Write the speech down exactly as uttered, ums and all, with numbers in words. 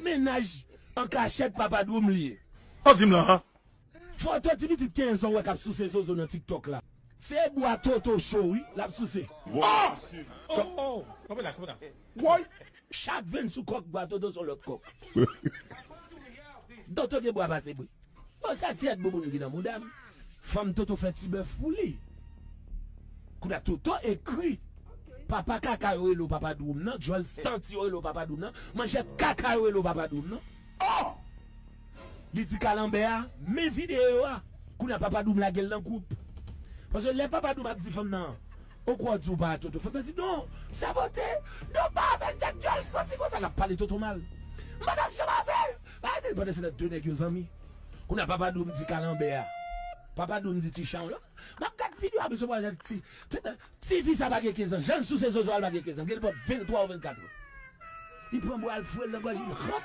Mennaj an kachèt papa Doum li ye. Sa w di m la a? Foto ti pitit kenz an w wè k ap souse zozo nan TikTok la. Se bwa Toto cho wi l ap souse. Oh! Oh, oh, kanpe la, kanpe la. Woy! Chak venn sou kòk bwa Toto se yon lòt kòk. Toto gen bwa pase bri. Bon, sa ti èt bouboun ki nan mouda m. Fanm Toto fè ti bèf pou li. Kounye a Toto ekri. Papa kaka yo rele w papa Doum nan, djòl santi yo rele w papa Doum nan, manchèt kaka yo rele w papa Doum nan. Oh! Li di kalanbè a, men videyo a. Kounye a papa Doum lage l nan gwoup. Paske lè papa Doum ap di fanm nan, ou kwè w di w pa Toto. Fanm nan di non, m sabote, non pa avè l tèt djòl santi konsa l ap pale Toto mal. M pa t ap janm avè l. Bagay se pandan se tan de nèg yo zanmi. Kounye a papa Doum di kalanbè a. Papa Doum di ti chan yo. M ap gad videyo a, mesye, mwen ti, ti, ti fi sa pa gen kenz an. Jan l souse zozo a l pa gen kenz an. Gen li pòt venntwa ou vennkat an. Li pran bwa l foure l nan gòj, li ranp